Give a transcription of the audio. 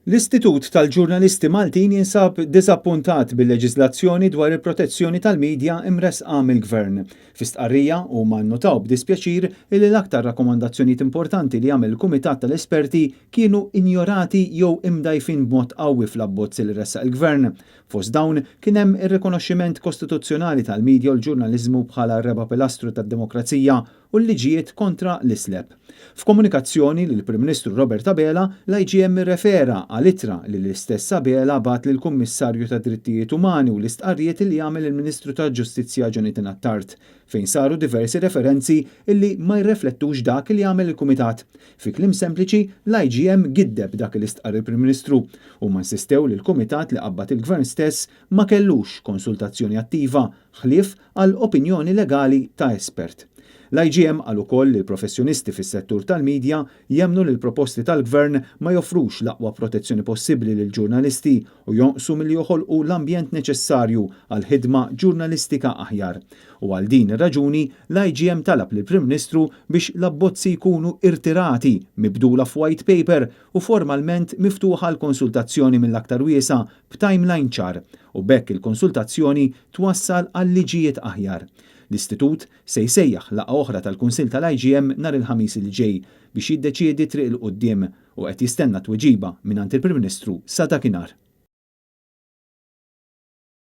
L-Istitut tal-Ġurnalisti Maltin jinsab diżappuntat bil-leġiżlazzjoni dwar il-protezzjoni tal-midja imressqa mill-Gvern. Fi stqarrija, huma nnotaw b'dispjaċir illi l-aktar rakkomandazzjonijiet importanti li għamel il-Kumitat tal-Esperti kienu injorati jew imdgħajfin b'mod qawwi fl-abbozz li ressaq il-Gvern. Fost dawn kien hemm ir-rikonoxximent kostituzzjonali tal-midja u l-ġurnaliżmu bħala r-reba' pilastru tad-demokrazija u l-liġijiet kontra l-iSLAPP. F'komunikazzjoni lill-Prim Ministru Robert Abela, l-IGM irrefera għal ittra li l-istess Abela bagħat lill-Kummissarju tad-Drittijiet Umani u l-istqarrijiet li għamel il-Ministru tal-Ġustizzja Jonathan Attard, fejn saru diversi referenzi illi ma jirreflettux dak li għamel il-Kumitat. Fi kliem sempliċi, l-IGM giddeb dak li stqarr il-Prim Ministru. Huma insistew li l-Kumitat li qabbad il-Gvern stess ma kellux konsultazzjoni attiva, ħlief għal opinjoni legali ta' espert. L-IGM qal ukoll li l-professjonisti fis-settur tal-midja jemmnu li l-proposti tal-Gvern ma joffrux l-aqwa protezzjoni possibbli lill-ġurnalisti u jonqsu milli joħolqu l-ambjent neċessarju għal ħidma ġurnalistika aħjar. U għal din ir-raġuni l-IGM talab lill-Prim Ministru biex l-abbozzi jkunu irtirati, mibdula f'white paper u formalment miftuħa għal konsultazzjoni mill-aktar wiesgħa b'timeline ċar u b'hekk il-konsultazzjoni twassal għal liġijiet aħjar. L-istitut se jsejjaħ laqgħa oħra tal-Kunsill tal-IGM nhar il-Ħamis li ġej biex jiddeċiedi triq 'il quddiem u qed jistenna tweġiba mingħand il-Prim Ministru sa dakinhar.